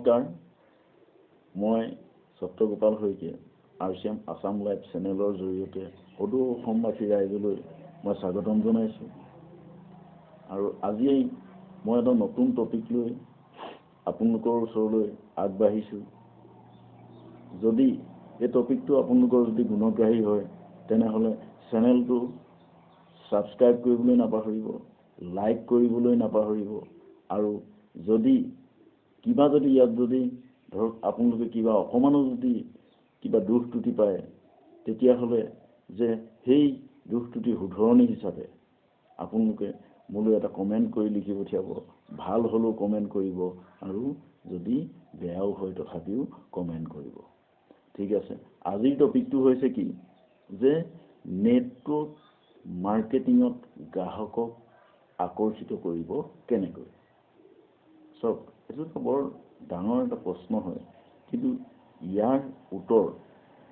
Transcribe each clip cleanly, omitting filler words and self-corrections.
নমস্কাৰ, মই Satyagopal Saikia, R C M Assam live চেনেলৰ জৰিয়তে সদৌ অসমবাসী ৰাইজলৈ মই স্বাগতম জনাইছোঁ। আৰু আজিয়েই মই এটা নতুন টপিক লৈ আপোনালোকৰ ওচৰলৈ আগবাঢ়িছোঁ। যদি এই টপিকটো আপোনালোকৰ যদি গুণগ্ৰাহী হয়, তেনেহ'লে চেনেলটো ছাবস্ক্ৰাইব কৰিবলৈ নাপাহৰিব, লাইক কৰিবলৈ নাপাহৰিব। আৰু যদি কিবা যদি ইয়াত যদি ধৰক আপোনালোকে কিবা অকণমানো যদি কিবা দোষ ত্ৰুটি পায়, তেতিয়াহ'লে যে সেই দোষ ত্ৰুটি শুধৰণি হিচাপে আপোনালোকে মোলৈ এটা কমেণ্ট কৰি লিখি পঠিয়াব। ভাল হ'লেও কমেণ্ট কৰিব আৰু যদি বেয়াও হয় তথাপিও কমেণ্ট কৰিব। ঠিক আছে। আজিৰ টপিকটো হৈছে কি যে নেটৱৰ্ক মাৰ্কেটিঙত গ্ৰাহকক আকৰ্ষিত কৰিব কেনেকৈ? চাওক, এইটো বৰ ডাঙৰ এটা প্ৰশ্ন হয়, কিন্তু ইয়াৰ উত্তৰ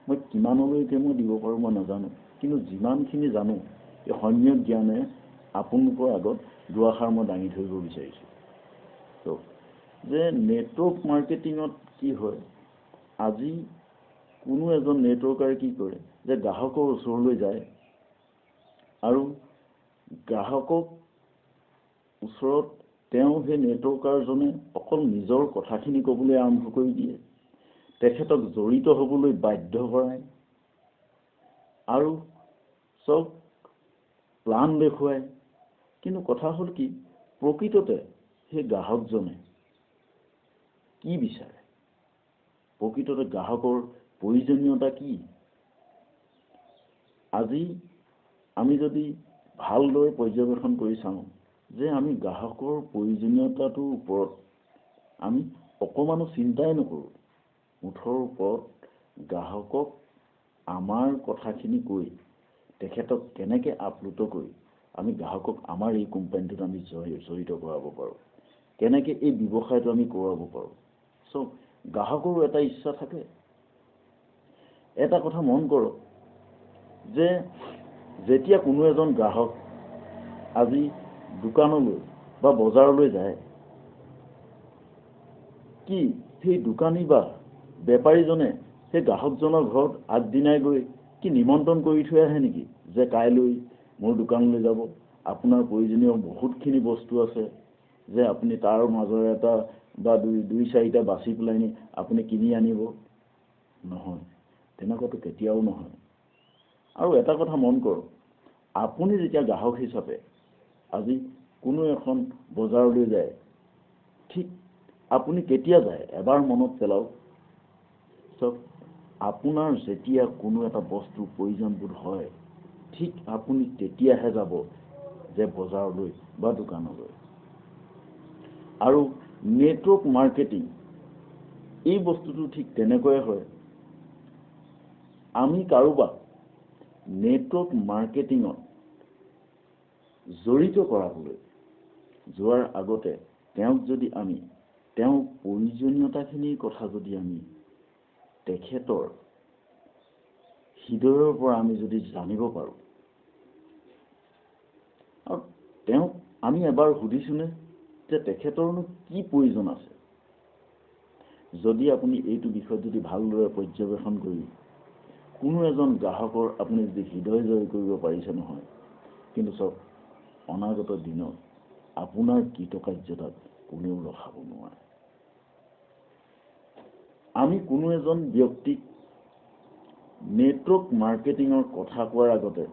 মই কিমানলৈকে মই দিব পাৰোঁ মই নাজানো, কিন্তু যিমানখিনি জানো এই সম্যক জ্ঞানে আপোনালোকৰ আগত দুআষাৰ মই দাঙি ধৰিব বিচাৰিছোঁ। চাওক যে নেটৱৰ্ক মাৰ্কেটিঙত কি হয়, আজি কোনো এজন নেটৱৰ্কাৰে কি কৰে যে গ্ৰাহকৰ ওচৰলৈ যায় আৰু গ্ৰাহকক ওচৰত তেওঁ সেই নেটৱৰ্কাৰজনে অকল নিজৰ কথাখিনি ক'বলৈ আৰম্ভ কৰি দিয়ে, তেখেতক জড়িত হ'বলৈ বাধ্য কৰায় আৰু চব প্লান দেখুৱায়। কিন্তু কথা হ'ল কি, প্ৰকৃততে সেই গ্ৰাহকজনে কি বিচাৰে? প্ৰকৃততে গ্ৰাহকৰ প্ৰয়োজনীয়তা কি? আজি আমি যদি ভালদৰে পৰ্যবেক্ষণ কৰি চাওঁ যে আমি গ্ৰাহকৰ প্ৰয়োজনীয়তাটোৰ ওপৰত আমি অকণমানো চিন্তাই নকৰোঁ। মুঠৰ ওপৰত গ্ৰাহকক আমাৰ কথাখিনি কৈ তেখেতক কেনেকৈ আপ্লুত কৰি আমি গ্ৰাহকক আমাৰ এই কোম্পানীটোত আমি জড়িত কৰাব পাৰোঁ, কেনেকৈ এই ব্যৱসায়টো আমি কৰোৱাব পাৰোঁ। চ' গ্ৰাহকৰো এটা ইচ্ছা থাকে। এটা কথা মন কৰক যে যেতিয়া কোনো এজন গ্ৰাহক আজি দোকানলৈ বা বজাৰলৈ যায়, কি সেই দোকানী বা বেপাৰীজনে সেই গ্ৰাহকজনৰ ঘৰত আগদিনাই গৈ কি নিমন্ত্ৰণ কৰি থৈ আহে নেকি যে কাইলৈ মোৰ দোকানলৈ যাব, আপোনাৰ প্ৰয়োজনীয় বহুতখিনি বস্তু আছে, যে আপুনি তাৰ মাজৰে এটা বা দুই চাৰিটা বাছি পেলাই নি আপুনি কিনি আনিব? নহয়, তেনেকুৱাটো কেতিয়াও নহয়। আৰু এটা কথা মন কৰক, আপুনি যেতিয়া গ্ৰাহক হিচাপে আজি কোনো এখন বজাৰলৈ যায়, ঠিক আপুনি কেতিয়া যায় এবাৰ মনত পেলাওক। চাওক, আপোনাৰ যেতিয়া কোনো এটা বস্তুৰ প্ৰয়োজনবোধ হয়, ঠিক আপুনি তেতিয়াহে যাব যে বজাৰলৈ বা দোকানলৈ। আৰু নেটৱৰ্ক মাৰ্কেটিং এই বস্তুটো ঠিক তেনেকুৱাই হয়। আমি কাৰোবাক নেটৱৰ্ক মাৰ্কেটিঙত জড়িত কৰাবলৈ যোৱাৰ আগতে তেওঁক যদি আমি তেওঁৰ প্ৰয়োজনীয়তাখিনিৰ কথা যদি আমি তেখেতৰ হৃদয়ৰ পৰা আমি যদি জানিব পাৰোঁ আৰু তেওঁক আমি এবাৰ সুধিছোঁনে যে তেখেতৰনো কি প্ৰয়োজন আছে, যদি আপুনি এইটো বিষয়ত যদি ভালদৰে পৰ্যবেক্ষণ কৰি কোনো এজন গ্ৰাহকৰ আপুনি যদি হৃদয় জয় কৰিব পাৰিছে নহয়, কিন্তু চাওক, অনাগত দিনত আপোনাৰ কৃতকাৰ্যতাক কোনেও ৰখাব নোৱাৰে। আমি কোনো এজন ব্যক্তিক নেটৱৰ্ক মাৰ্কেটিঙৰ কথা কোৱাৰ আগতে,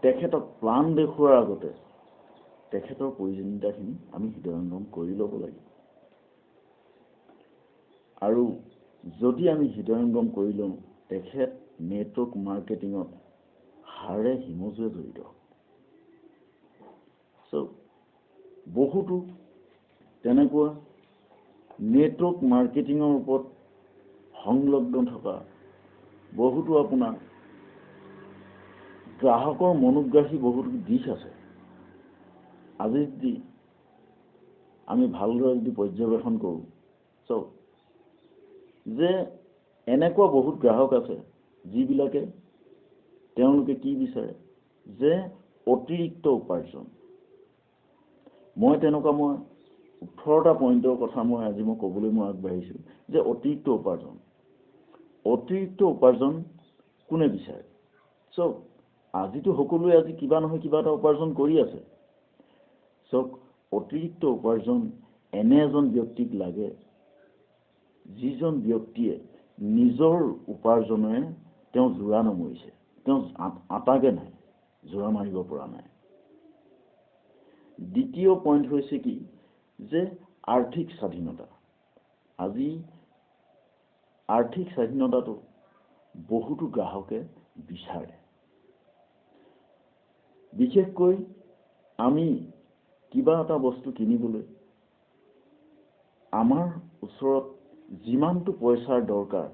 তেখেতক প্লান দেখুওৱাৰ আগতে তেখেতৰ প্ৰয়োজনীয়তাখিনি আমি হৃদয়ংগম কৰি ল'ব লাগিব। আৰু যদি আমি হৃদয়ংগম কৰি লওঁ, তেখেত নেটৱৰ্ক মাৰ্কেটিঙত হাড়ে হিমজুৱে জড়িত। চ' বহুতো তেনেকুৱা নেটৱৰ্ক মাৰ্কেটিঙৰ ওপৰত সংলগ্ন থকা বহুতো আপোনাৰ গ্ৰাহকৰ মনোগ্ৰাহী বহুতো দিশ আছে। আজি যদি আমি ভালদৰে যদি পৰ্যবেক্ষণ কৰোঁ, চাওক যে এনেকুৱা বহুত গ্ৰাহক আছে যিবিলাকে তেওঁলোকে কি বিচাৰে যে অতিৰিক্ত উপাৰ্জন। মই তেনেকুৱা মই 18টা পইণ্টৰ কথা মই আজি মই ক'বলৈ মই আগবাঢ়িছোঁ যে অতিৰিক্ত উপাৰ্জন। অতিৰিক্ত উপাৰ্জন কোনে বিচাৰে? চাওক, আজিতো সকলোৱে আজি কিবা নহয় কিবা এটা উপাৰ্জন কৰি আছে। চাওক, অতিৰিক্ত উপাৰ্জন এনে এজন ব্যক্তিক লাগে যিজন ব্যক্তিয়ে নিজৰ উপাৰ্জনেৰে তেওঁ জোৰা নমৰিছে, তেওঁ আটাকে নাই, জোৰা মাৰিব পৰা নাই। দ্বিতীয় পইণ্ট হৈছে কি যে আৰ্থিক স্বাধীনতা। আজি আৰ্থিক স্বাধীনতাটো বহুতো গ্ৰাহকে বিচাৰে। বিশেষকৈ আমি কিবা এটা বস্তু কিনিবলৈ আমাৰ ওচৰত যিমানটো পইচাৰ দৰকাৰ,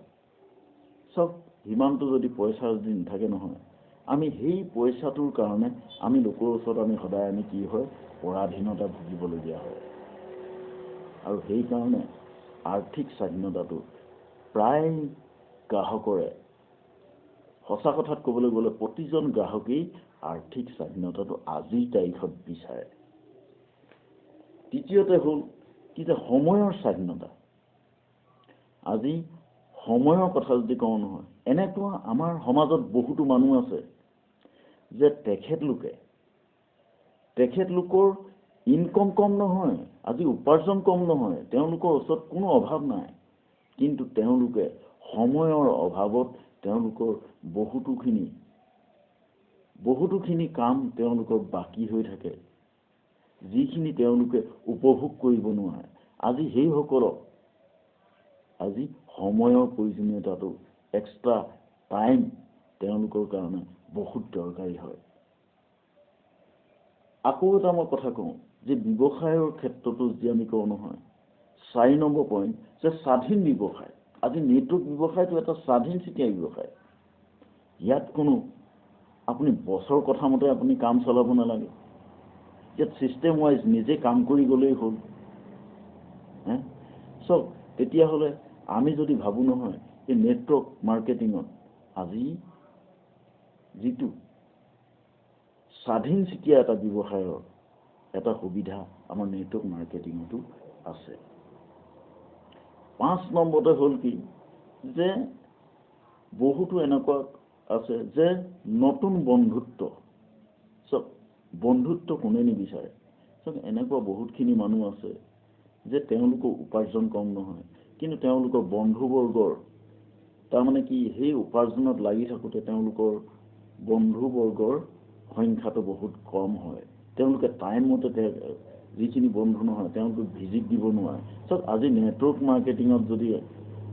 চব সিমানটো যদি পইচা যদি নাথাকে নহয়, আমি সেই পইচাটোৰ কাৰণে আমি লোকৰ ওচৰত আমি সদায় আমি কি হয়, পৰাধীনতা ভুগিবলগীয়া হয়। আৰু সেইকাৰণে আৰ্থিক স্বাধীনতাটো প্ৰায় গ্ৰাহকৰে, সঁচা কথাত ক'বলৈ গ'লে প্ৰতিজন গ্ৰাহকেই আৰ্থিক স্বাধীনতাটো আজিৰ তাৰিখত বিচাৰে। তৃতীয়তে হ'ল কি যে সময়ৰ স্বাধীনতা। আজি সময়ৰ কথা যদি কওঁ নহয়, এনেকুৱা আমাৰ সমাজত বহুতো মানুহ আছে যে তেখেতলোকৰ ইনকম কম নহয়, আজি উপাৰ্জন কম নহয়, তেওঁলোকৰ ওচৰত কোনো অভাৱ নাই, কিন্তু তেওঁলোকে সময়ৰ অভাৱত তেওঁলোকৰ বহুতোখিনি কাম তেওঁলোকৰ বাকী হৈ থাকে, যিখিনি তেওঁলোকে উপভোগ কৰিব নোৱাৰে। আজি সেইসকলক আজি সময়ৰ প্ৰয়োজনীয়তাটো, এক্সট্ৰা টাইম তেওঁলোকৰ কাৰণে বহুত দৰকাৰী হয়। আকৌ এটা মই কথা কওঁ যে ব্যৱসায়ৰ ক্ষেত্ৰতো যদি আমি কওঁ নহয়, 4 নম্বৰ পইণ্ট যে স্বাধীন ব্যৱসায়। আজি নেটৱৰ্ক ব্যৱসায়টো এটা স্বাধীন চিতীয়া ব্যৱসায়। ইয়াত কোনো আপুনি বছৰ কথা মতে আপুনি কাম চলাব নালাগে, ইয়াত ছিষ্টেম ৱাইজ নিজে কাম কৰি গ'লেই হ'ল। চাওক, তেতিয়াহ'লে আমি যদি ভাবোঁ নহয়, এই নেটৱৰ্ক মাৰ্কেটিঙত আজি যিটো স্বাধীন চিতীয়া এটা ব্যৱসায়ৰ এটা সুবিধা আমাৰ নেটৱৰ্ক মাৰ্কেটিঙতো আছে। 5 নম্বৰতে হ'ল কি যে বহুতো এনেকুৱা আছে যে নতুন বন্ধুত্ব। চাওক, বন্ধুত্ব কোনে নিবিচাৰে? চাওক, এনেকুৱা বহুতখিনি মানুহ আছে যে তেওঁলোকৰ উপাৰ্জন কম নহয়, কিন্তু তেওঁলোকৰ বন্ধুবৰ্গৰ তাৰমানে কি, সেই উপাৰ্জনত লাগি থাকোঁতে তেওঁলোকৰ বন্ধুবৰ্গৰ সংখ্যাটো বহুত কম হয়। তেওঁলোকে টাইম মতে যিখিনি বন্ধু নহয় তেওঁলোকক ভিজিট দিব নোৱাৰে। চাওক, আজি নেটৱৰ্ক মাৰ্কেটিঙত যদি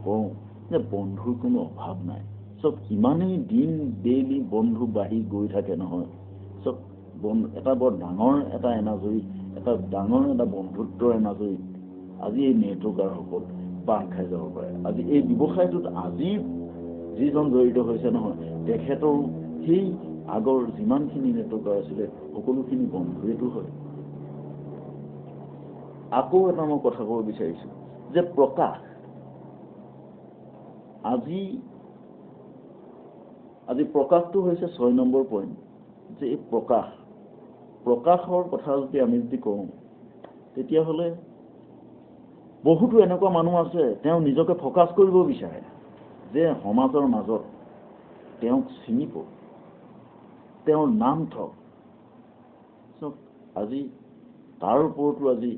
কওঁ যে বন্ধুৰ কোনো অভাৱ নাই। চাওক, ইমানেই দিন ডেইলি বন্ধু বাঢ়ি গৈ থাকে নহয়। চাওক, এটা বৰ ডাঙৰ এটা এনাজৰী, এটা ডাঙৰ এটা বন্ধুত্বৰ এনাজৰীত আজি এই নেটৱৰ্কাৰসকল বান্ধ খাই যাব পাৰে। আজি এই ব্যৱসায়টোত আজি যিজন জড়িত হৈছে নহয়, তেখেতৰো সেই আগৰ যিমানখিনি নেটৱৰ্কাৰ আছিলে সকলোখিনি বন্ধুৱেতো হয়। আকৌ এটা মই কথা ক'ব বিচাৰিছোঁ যে প্ৰকাশ। আজি প্ৰকাশটো হৈছে 6 নম্বৰ পইণ্ট যে এই প্ৰকাশৰ কথা যদি আমি যদি কওঁ, তেতিয়াহ'লে বহুতো এনেকুৱা মানুহ আছে তেওঁ নিজকে ফ'কাছ কৰিব বিচাৰে যে সমাজৰ মাজত তেওঁক চিনি পাওক, তেওঁৰ নাম থওক। চাওক, আজি তাৰ ওপৰতো আজি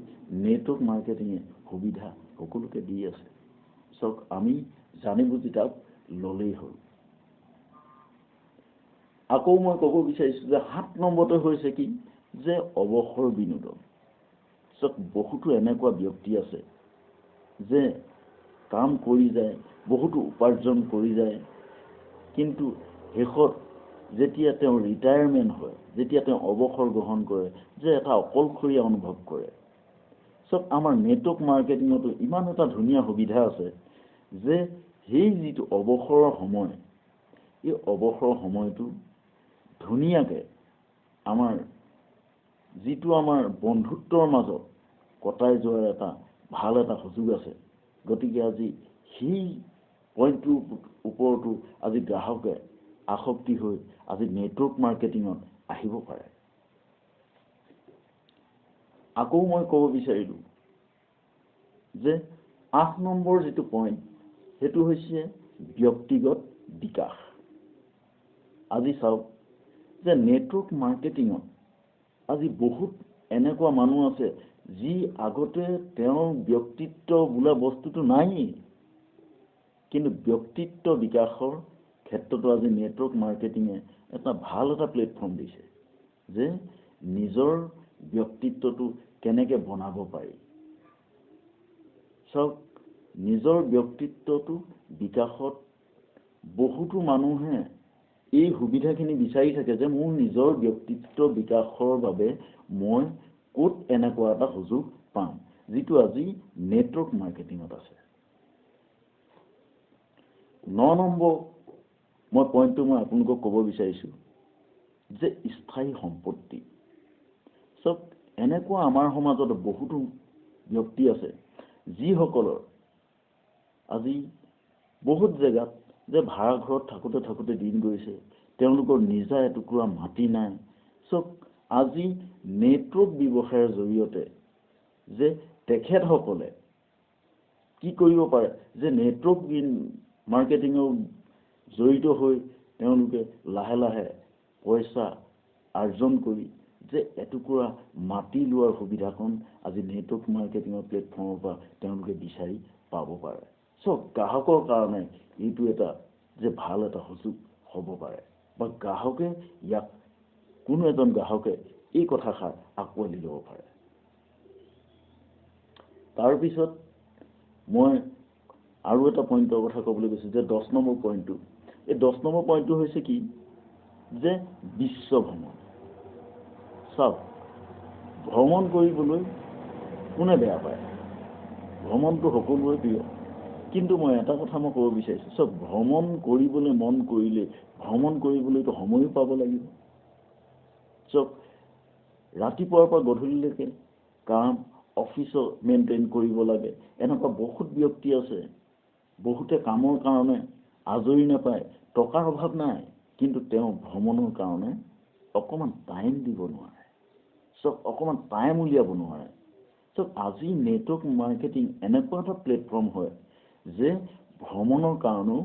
নেটৱৰ্ক মাৰ্কেটিঙে সুবিধা সকলোকে দি আছে। চাওক, আমি জানি বুজি তাক ল'লেই হ'ল। আকৌ মই ক'ব বিচাৰিছোঁ যে 7 নম্বৰতে হৈছে কি যে অৱসৰ বিনোদন। চাওক, বহুতো এনেকুৱা ব্যক্তি আছে যে কাম কৰি যায়, বহুতো উপাৰ্জন কৰি যায়, কিন্তু শেষত যেতিয়া তেওঁ ৰিটায়াৰমেণ্ট হয়, যেতিয়া তেওঁ অৱসৰ গ্ৰহণ কৰে, যে এটা অকলশৰীয়া অনুভৱ কৰে। চাওক, আমাৰ নেটৱৰ্ক মাৰ্কেটিঙতো ইমান এটা ধুনীয়া সুবিধা আছে যে সেই যিটো অৱসৰৰ সময়, এই অৱসৰৰ সময়টো ধুনীয়াকৈ আমাৰ যিটো আমাৰ বন্ধুত্বৰ মাজত কটাই যোৱাৰ এটা ভাল এটা সুযোগ আছে। গতিকে আজি সেই পইণ্টটোৰ ওপৰতো আজি গ্ৰাহকে আসক্তি হৈ আজি নেটৱৰ্ক মাৰ্কেটিঙত আহিব পাৰে। আকৌ মই ক'ব বিচাৰিলোঁ যে 8 নম্বৰ যিটো পইণ্ট, সেইটো হৈছে ব্যক্তিগত বিকাশ। আজি চাওক যে নেটৱৰ্ক মাৰ্কেটিঙত আজি বহুত এনেকুৱা মানুহ আছে যি আগতে তেওঁৰ ব্যক্তিত্ব বোলা বস্তুটো নায়েই, কিন্তু ব্যক্তিত্ব বিকাশৰ ক্ষেত্ৰতো আজি নেটৱৰ্ক মাৰ্কেটিঙে এটা ভাল এটা প্লেটফৰ্ম দিছে যে নিজৰ ব্যক্তিত্বটো কেনেকৈ বনাব পাৰি। চাওক, নিজৰ ব্যক্তিত্বটো বিকাশত বহুতো মানুহে এই সুবিধাখিনি বিচাৰি থাকে যে মোৰ নিজৰ ব্যক্তিত্ব বিকাশৰ বাবে মই ক'ত এনেকুৱা এটা সুযোগ পাম, যিটো আজি নেটৱৰ্ক মাৰ্কেটিঙত আছে। 9 নম্বৰ মই পইণ্টটো মই আপোনালোকক ক'ব বিচাৰিছোঁ যে স্থায়ী সম্পত্তি। চাওক, এনেকুৱা আমাৰ সমাজত বহুতো ব্যক্তি আছে যিসকলৰ আজি বহুত জেগাত যে ভাড়া ঘৰত থাকোঁতে থাকোঁতে দিন গৈছে, তেওঁলোকৰ নিজা এটুকুৰা মাটি নাই। চাওক, আজি নেটৱৰ্ক ব্যৱসায়ৰ জৰিয়তে যে তেখেতসকলে কি কৰিব পাৰে যে নেটৱৰ্ক মাৰ্কেটিঙৰ জড়িত হৈ তেওঁলোকে লাহে লাহে পইচা আৰ্জন কৰি যে এটুকুৰা মাটি লোৱাৰ সুবিধাকণ আজি নেটৱৰ্ক মাৰ্কেটিঙৰ প্লেটফৰ্মৰ পৰা তেওঁলোকে বিচাৰি পাব পাৰে। চাওক, গ্ৰাহকৰ কাৰণে এইটো এটা যে ভাল এটা সুযোগ হ'ব পাৰে বা গ্ৰাহকে ইয়াক কোনো এজন গ্ৰাহকে এই কথাষাৰ আঁকোৱালি ল'ব পাৰে। তাৰপিছত মই আৰু এটা পইণ্টৰ কথা ক'বলৈ গৈছোঁ যে 10 নম্বৰ পইণ্টটো। এই 10 নম্বৰ পইণ্টটো হৈছে কি যে বিশ্ব ভ্ৰমণ। চাওক, ভ্ৰমণ কৰিবলৈ কোনে বেয়া পায়? ভ্ৰমণটো সকলোৰে প্ৰিয়। কিন্তু মই এটা কথা মই ক'ব বিচাৰিছোঁ, চাওক, ভ্ৰমণ কৰিবলৈ মন কৰিলে ভ্ৰমণ কৰিবলৈতো সময়ো পাব লাগিব। চাওক, ৰাতিপুৱাৰ পৰা গধূলিলৈকে কাম অফিচত মেইনটেইন কৰিব লাগে। এনেকুৱা বহুত ব্যক্তি আছে, বহুতে কামৰ কাৰণে আজৰি নাপায়, টকাৰ অভাৱ নাই, কিন্তু তেওঁ ভ্ৰমণৰ কাৰণে অকণমান টাইম দিব নোৱাৰে। চাওক, অকণমান টাইম উলিয়াব নোৱাৰে। চাওক, আজি নেটৱৰ্ক মাৰ্কেটিং এনেকুৱা এটা প্লেটফৰ্ম হয় যে ভ্ৰমণৰ কাৰণেও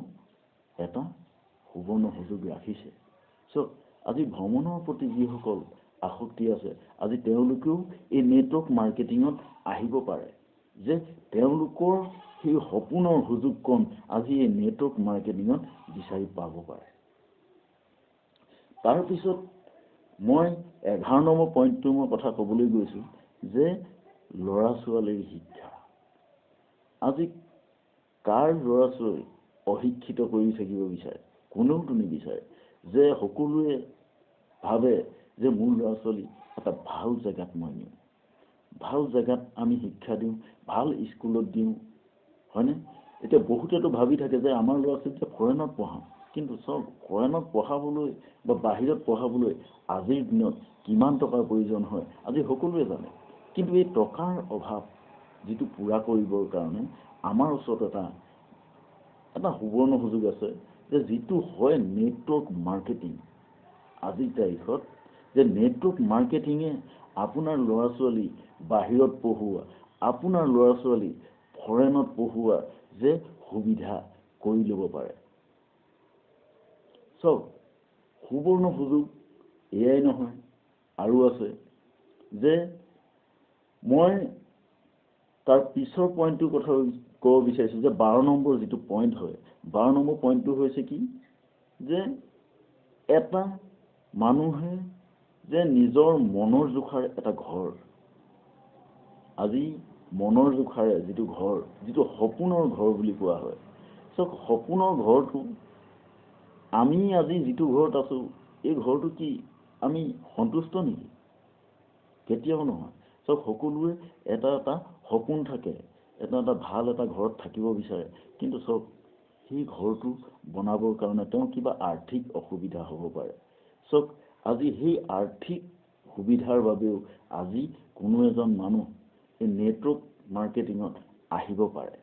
এটা সুবৰ্ণ সুযোগ ৰাখিছে। চাওক, আজি ভ্ৰমণৰ প্ৰতি যিসকল আসক্তি আছে, আজি তেওঁলোকেও এই নেটৱৰ্ক মাৰ্কেটিঙত আহিব পাৰে যে তেওঁলোকৰ সেই সপোনৰ সুযোগকণ আজি এই নেটৱৰ্ক মাৰ্কেটিঙত বিচাৰি পাব পাৰে। তাৰপিছত মই 11 নম্বৰ পইণ্টটো মই কথা ক'বলৈ গৈছোঁ যে ল'ৰা ছোৱালীৰ শিক্ষা। আজি কাৰ ল'ৰা ছোৱালী অশিক্ষিত কৰি থাকিব বিচাৰে? কোনেওতো নিবিচাৰে। যে সকলোৱে ভাবে যে মোৰ ল'ৰা ছোৱালী এটা ভাল জেগাত মই নিওঁ, ভাল জেগাত আমি শিক্ষা দিওঁ, ভাল স্কুলত দিওঁ, হয়নে? এতিয়া বহুতেতো ভাবি থাকে যে আমাৰ ল'ৰা ছোৱালী যে ফৰেইনত পঢ়াওঁ, কিন্তু চাওক, ফৰেইনত পঢ়াবলৈ বা বাহিৰত পঢ়াবলৈ আজিৰ দিনত কিমান টকাৰ প্ৰয়োজন হয় আজি সকলোৱে জানে। কিন্তু এই টকাৰ অভাৱ যিটো পূৰা কৰিবৰ কাৰণে আমাৰ ওচৰত এটা এটা সুবৰ্ণ সুযোগ আছে যে যিটো হয় নেটৱৰ্ক মাৰ্কেটিং। আজিৰ তাৰিখত যে নেটৱৰ্ক মাৰ্কেটিঙে আপোনাৰ ল'ৰা ছোৱালী বাহিৰত পঢ়োৱা, আপোনাৰ ল'ৰা ছোৱালী ফৰেইনত পঢ়োৱা যে সুবিধা কৰি ল'ব পাৰে। চাওক, সুবৰ্ণ সুযোগ এয়াই নহয়, আৰু আছে যে মই তাৰ পিছৰ পইণ্টটোৰ কথা ক'ব বিচাৰিছোঁ যে 12 নম্বৰ যিটো পইণ্ট হয়, 12 নম্বৰ পইণ্টটো হৈছে কি যে এটা মানুহে যে নিজৰ মনৰ জোখাৰ এটা ঘৰ, আজি মনৰ জোখাৰে যিটো ঘৰ, যিটো সপোনৰ ঘৰ বুলি কোৱা হয়। চাওক, সপোনৰ ঘৰটো আমি আজি যিটো ঘৰত আছোঁ, এই ঘৰটো কি আমি সন্তুষ্ট নেকি? কেতিয়াও নহয়। চাওক, সকলোৱে এটা এটা সপোন থাকে, এটা এটা ভাল এটা ঘৰত থাকিব বিচাৰে, কিন্তু চাওক, সেই ঘৰটো বনাবৰ কাৰণে তেওঁ কিবা আৰ্থিক অসুবিধা হ'ব পাৰে। চাওক, আজি সেই আৰ্থিক সুবিধাৰ বাবেও আজি কোনো এজন মানুহ এই নেটৱৰ্ক মাৰ্কেটিঙত আহিব পাৰে।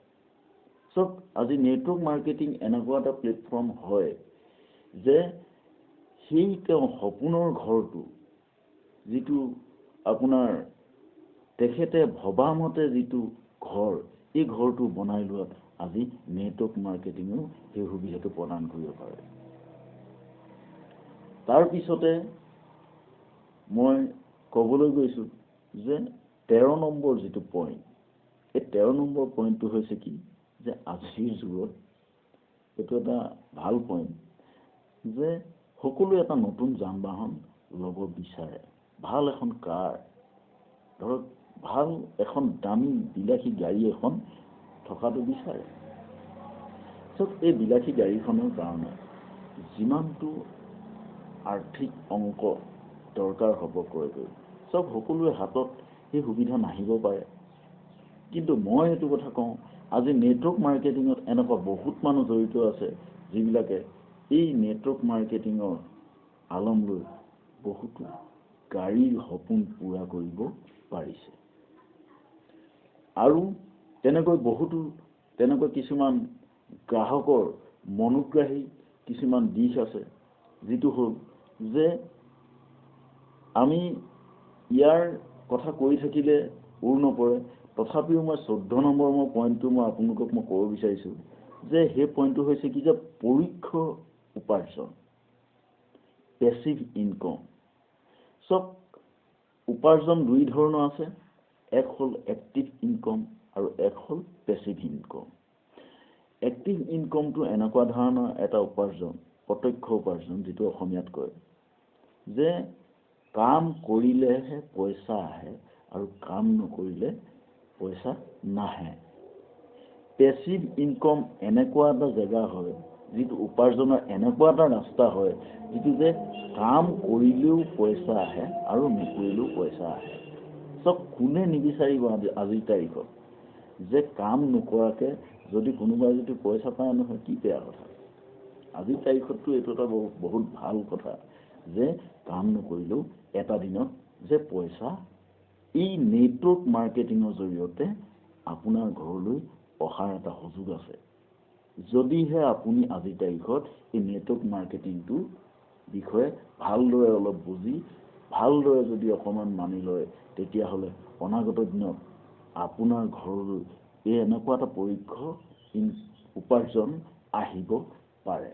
চাওক, আজি নেটৱৰ্ক মাৰ্কেটিং এনেকুৱা এটা প্লেটফৰ্ম হয় যে সেই তেওঁ সপোনৰ ঘৰটো যিটো আপোনাৰ তেখেতে ভবামতে যিটো ঘৰ, এই ঘৰটো বনাই লোৱাত আজি নেটৱৰ্ক মাৰ্কেটিঙেও সেই সুবিধাটো প্ৰদান কৰিব পাৰে। তাৰপিছতে মই ক'বলৈ গৈছোঁ যে 13 নম্বৰ যিটো পইণ্ট, এই 13 নম্বৰ পইণ্টটো হৈছে কি যে আজিৰ যুগত এইটো এটা ভাল পইণ্ট যে সকলোৱে এটা নতুন যান বাহন ল'ব বিচাৰে, ভাল এখন কাৰ, ধৰক ভাল এখন দামী বিলাসী গাড়ী এখন থকাটো বিচাৰে। চাওক, এই বিলাসী গাড়ীখনৰ কাৰণে যিমানটো আৰ্থিক অংক দৰকাৰ হ'ব ক্ৰয় কৰি, চাওক সকলোৰে হাতত সেই সুবিধা নাহিব পাৰে। কিন্তু মই এইটো কথা কওঁ, আজি নেটৱৰ্ক মাৰ্কেটিঙত এনেকুৱা বহুত মানুহ জড়িত আছে যিবিলাকে এই নেটৱৰ্ক মাৰ্কেটিঙৰ আলম লৈ বহুতো গাড়ীৰ সপোন পূৰা কৰিব পাৰিছে। আৰু তেনেকৈ বহুতো তেনেকৈ কিছুমান গ্ৰাহকৰ মনোগ্ৰাহী কিছুমান দিশ আছে, যিটো হ'ল যে আমি ইয়াৰ কথা কৈ থাকিলে ওৰ নপৰে, তথাপিও মই 14 নম্বৰ মই পইণ্টটো মই আপোনালোকক মই ক'ব বিচাৰিছোঁ যে সেই পইণ্টটো হৈছে কি যে পৰোক্ষ উপাৰ্জন, পেচিভ ইনকম। চব উপাৰ্জন দুই ধৰণৰ আছে, এক হ'ল এক্টিভ ইনকম আৰু এক হ'ল পেচিভ ইনকম। এক্টিভ ইনকমটো এনেকুৱা ধৰণৰ এটা উপাৰ্জন, প্ৰত্যক্ষ উপাৰ্জন, যিটো অসমীয়াত কয় যে কাম কৰিলেহে পইচা আহে আৰু কাম নকৰিলে পইচা নাহে। পেচিভ ইনকম এনেকুৱা এটা জেগা হয়, যিটো উপাৰ্জনৰ এনেকুৱা এটা ৰাস্তা হয়, যিটো যে কাম কৰিলেও পইচা আহে আৰু নকৰিলেও পইচা আহে। চব কোনে নিবিচাৰিব আজিৰ তাৰিখত যে কাম নকৰাকৈ যদি কোনোবাই যদি পইচা পায় নহয়, কি বেয়া কথা। আজিৰ তাৰিখততো এইটো এটা বহুত ভাল কথা যে কাম নকৰিলেও এটা দিনত যে পইচা এই নেটৱৰ্ক মাৰ্কেটিঙৰ জৰিয়তে আপোনাৰ ঘৰলৈ অহাৰ এটা সুযোগ আছে, যদিহে আপুনি আজিৰ তাৰিখত এই নেটৱৰ্ক মাৰ্কেটিংটোৰ বিষয়ে ভালদৰে অলপ বুজি, ভালদৰে যদি অকণমান মানি লয়, তেতিয়াহ'লে অনাগত দিনত আপোনাৰ ঘৰলৈ এই এনেকুৱা এটা পৰোক্ষ উপাৰ্জন আহিব পাৰে।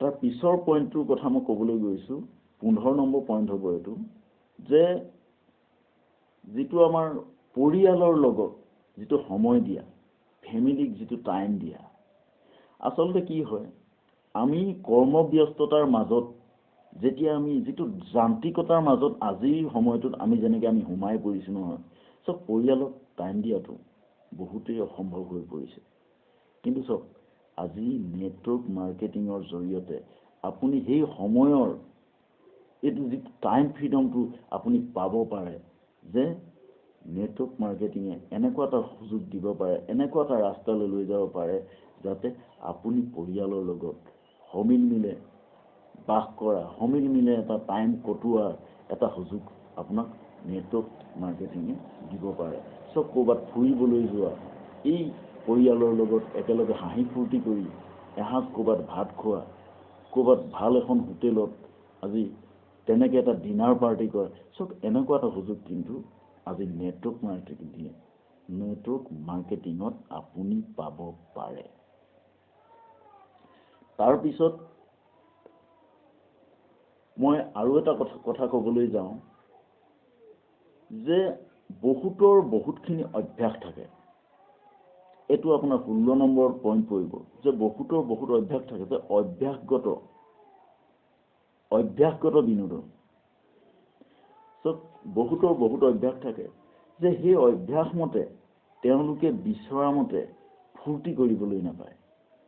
তাৰ পিছৰ পইণ্টটোৰ কথা মই ক'বলৈ গৈছোঁ, 15 নম্বৰ পইণ্ট হ'ব এইটো, যে যিটো আমাৰ পৰিয়ালৰ লগত যিটো সময় দিয়া, ফেমিলিক যিটো টাইম দিয়া, আচলতে কি হয়, আমি কৰ্মব্যস্ততাৰ মাজত যেতিয়া আমি যিটো যান্ত্ৰিকতাৰ মাজত আজিৰ সময়টোত আমি যেনেকৈ আমি সোমাই পৰিছোঁ নহয়, চব পৰিয়ালক টাইম দিয়াটো বহুতেই অসম্ভৱ হৈ পৰিছে। কিন্তু চাওক, আজি নেটৱৰ্ক মাৰ্কেটিঙৰ জৰিয়তে আপুনি সেই সময়ৰ এইটো যিটো টাইম ফ্ৰীডমটো আপুনি পাব পাৰে, যে নেটৱৰ্ক মাৰ্কেটিঙে এনেকুৱা এটা সুযোগ দিব পাৰে, এনেকুৱা এটা ৰাস্তালৈ লৈ যাব পাৰে যাতে আপুনি পৰিয়ালৰ লগত সমিল মিলে বাস কৰা, সমিল মিলে এটা টাইম কটোৱাৰ এটা সুযোগ আপোনাক নেটৱৰ্ক মাৰ্কেটিঙে দিব পাৰে। চব ক'ৰবাত ফুৰিবলৈ যোৱা, এই পৰিয়ালৰ লগত একেলগে হাঁহি ফূৰ্তি কৰি এসাঁজ ক'ৰবাত ভাত খোৱা, ক'ৰবাত ভাল এখন হোটেলত আজি তেনেকৈ এটা ডিনাৰ পাৰ্টি কৰা, চব এনেকুৱা এটা সুযোগ কিন্তু আজি নেটৱৰ্ক মাৰ্কেটিং দিয়ে, নেটৱৰ্ক মাৰ্কেটিঙত আপুনি পাব পাৰে। তাৰপিছত মই আৰু এটা কথা ক'বলৈ যাওঁ যে বহুতৰ বহুতখিনি অভ্যাস থাকে। এইটো আপোনাৰ 16 নম্বৰ পইণ্ট পৰিব যে বহুতৰ বহুত অভ্যাস থাকে, যে অভ্যাসগত বিনোদন। চব বহুতৰ বহুত অভ্যাস থাকে যে সেই অভ্যাস মতে তেওঁলোকে বিচৰা মতে ফূৰ্তি কৰিবলৈ নাপায়।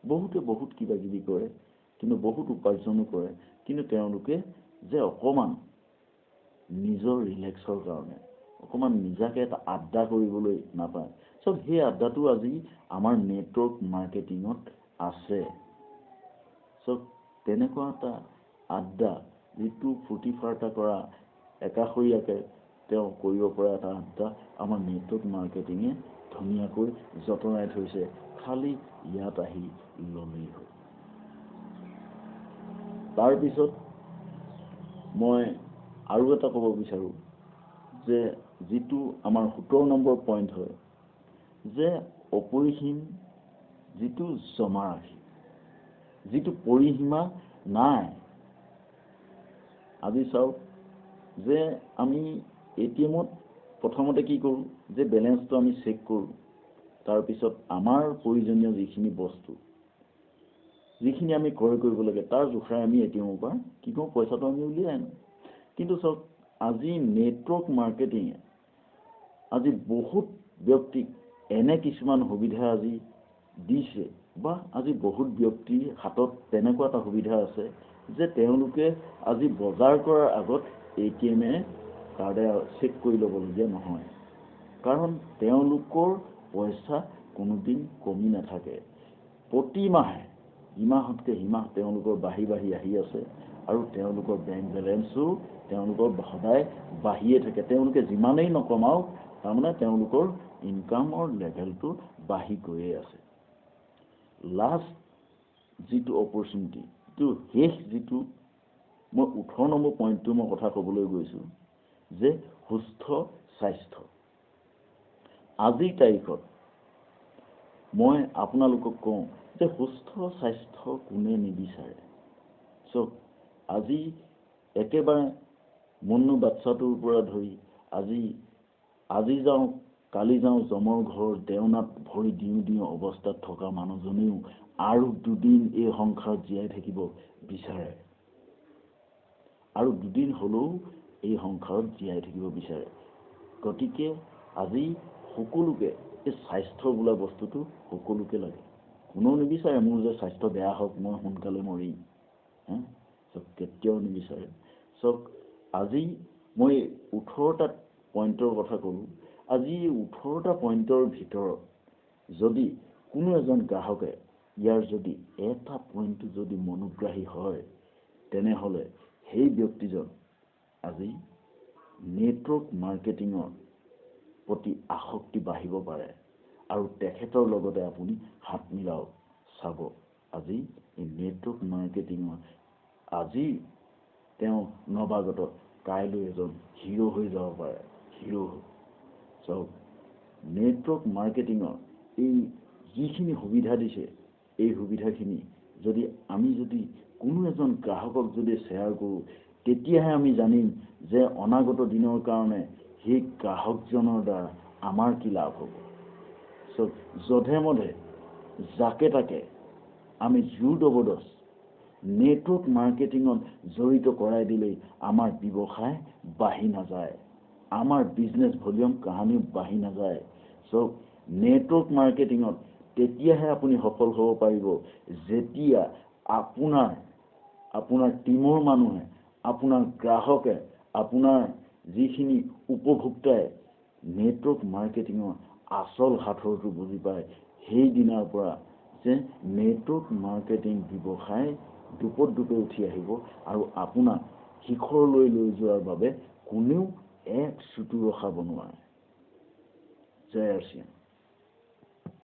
বহুতে বহুত কিবা কিবি কৰে, কিন্তু বহুত উপাৰ্জনো কৰে, কিন্তু তেওঁলোকে যে অকণমান নিজৰ ৰিলেক্সৰ কাৰণে অকণমান নিজাকে এটা আড্ডা কৰিবলৈ নাপায়। চব সেই আড্ডাটো আজি আমাৰ নেটৱৰ্ক মাৰ্কেটিঙত আছে। চব তেনেকুৱা এটা আড্ডা, যিটো ফূৰ্তি ফাৰ্তা কৰা একাষৰীয়াকে তেওঁ কৰিব পৰা এটা আড্ডা আমাৰ নেটৱৰ্ক মাৰ্কেটিঙে ধুনীয়াকৈ যতনাই থৈছে, খালি ইয়াত আহি ল'লেই হ'ল। তাৰপিছত মই আৰু এটা ক'ব বিচাৰোঁ যে যিটো আমাৰ 17 নম্বৰ পইণ্ট হয়, যে অপৰিসীম যিটো জমা ৰাশি, যিটো পৰিসীমা নাই। আজি চাওক যে আমি এ টি এমত প্ৰথমতে কি কৰোঁ যে বেলেঞ্চটো আমি চেক কৰোঁ, তাৰপিছত আমাৰ প্ৰয়োজনীয় যিখিনি বস্তু, যিখিনি আমি ক্ৰয় কৰিব লাগে, তাৰ জোখাৰে আমি এ টি এমৰ পৰা কি কৰোঁ, পইচাটো আমি উলিয়াই আনো। কিন্তু চাওক, আজি নেটৱৰ্ক মাৰ্কেটিঙে আজি বহুত ব্যক্তিক এনে কিছুমান সুবিধা আজি দিছে, বা আজি বহুত ব্যক্তিৰ হাতত তেনেকুৱা এটা সুবিধা আছে যে তেওঁলোকে আজি বজাৰ কৰাৰ আগত এ টি এমে কাৰ্ডে চেক কৰি ল'বলগীয়া নহয়, কাৰণ তেওঁলোকৰ পইচা কোনোদিন কমি নাথাকে। প্ৰতি মাহে ইমাহতকৈ সিমাহ তেওঁলোকৰ বাঢ়ি বাঢ়ি আহি আছে, আৰু তেওঁলোকৰ বেংক বেলেঞ্চো তেওঁলোকৰ সদায় বাঢ়িয়ে থাকে। তেওঁলোকে যিমানেই নকমাওক, তাৰমানে তেওঁলোকৰ ইনকামৰ লেভেলটো বাঢ়ি গৈয়ে আছে। লাষ্ট যিটো অপৰচুনিটি, যিটো শেষ, যিটো মই 18 নম্বৰ পইণ্টটো মই কথা ক'বলৈ গৈছোঁ যে সুস্থ স্বাস্থ্য। আজিৰ তাৰিখত মই আপোনালোকক কওঁ যে সুস্থ স্বাস্থ্য কোনে নিবিচাৰে? চাওক, আজি একেবাৰে মুন্নু বাচ্ছাটোৰ পৰা ধৰি আজি যাওঁ কালি যাওঁ যমৰ ঘৰ দেওনাত ভৰি দিওঁ দিওঁ অৱস্থাত থকা মানুহজনেও আৰু দুদিন এই সংসাৰত জীয়াই থাকিব বিচাৰে, আৰু দুদিন হ'লেও এই সংসাৰত জীয়াই থাকিব বিচাৰে। গতিকে আজি সকলোকে এই স্বাস্থ্য বোলা বস্তুটো সকলোকে লাগে। কোনেও নিবিচাৰে মোৰ যে স্বাস্থ্য বেয়া হওক, মই সোনকালে মৰিম, হে চব কেতিয়াও নিবিচাৰে। চাওক, আজি মই 18টা পইণ্টৰ কথা ক'লোঁ। আজি 18টা পইণ্টৰ ভিতৰত যদি কোনো এজন গ্ৰাহকে ইয়াৰ যদি এটা পইণ্টটো যদি মনোগ্ৰাহী হয়, তেনেহ'লে সেই ব্যক্তিজন আজি নেটৱৰ্ক মাৰ্কেটিঙৰ প্ৰতি আসক্তি বাঢ়িব পাৰে, আৰু তেখেতৰ লগতে আপুনি হাত মিলাওক। চাব, আজি এই নেটৱৰ্ক মাৰ্কেটিঙৰ আজি তেওঁ নৱাগত, কাইলৈ এজন হিৰ' হৈ যাব পাৰে, হিৰ'। চাওক, নেটৱৰ্ক মাৰ্কেটিঙৰ এই যিখিনি সুবিধা দিছে, এই সুবিধাখিনি যদি আমি যদি কোনো এজন গ্ৰাহকক যদি শ্বেয়াৰ কৰোঁ, তেতিয়াহে আমি জানিম যে অনাগত দিনৰ কাৰণে সেই গ্ৰাহকজনৰ দ্বাৰা আমাৰ কি লাভ হ'ব। চ' যধে মধে যাকে তাকে আমি জোৰ জবৰদস্ত নেটৱৰ্ক মাৰ্কেটিঙত জড়িত কৰাই দিলেই আমাৰ ব্যৱসায় বাঢ়ি নাযায়, আমাৰ বিজনেছ ভলিউম কাহানিও বাঢ়ি নাযায়। চ' নেটৱৰ্ক মাৰ্কেটিঙত তেতিয়াহে আপুনি সফল হ'ব পাৰিব যেতিয়া আপোনাৰ টীমৰ মানুহে, আপোনাৰ গ্ৰাহকে, আপোনাৰ যিখিনি উপভোক্তাই নেটৱৰ্ক মাৰ্কেটিঙৰ আচল সাঁথৰটো বুজি পায়, সেইদিনাৰ পৰা যে নেটৱৰ্ক মাৰ্কেটিং ব্যৱসায় দুপত দুপে উঠি আহিব আৰু আপোনাক শিখৰলৈ লৈ যোৱাৰ বাবে কোনেও এক চুটো ৰখাব নোৱাৰে। জয় আৰ চি এম।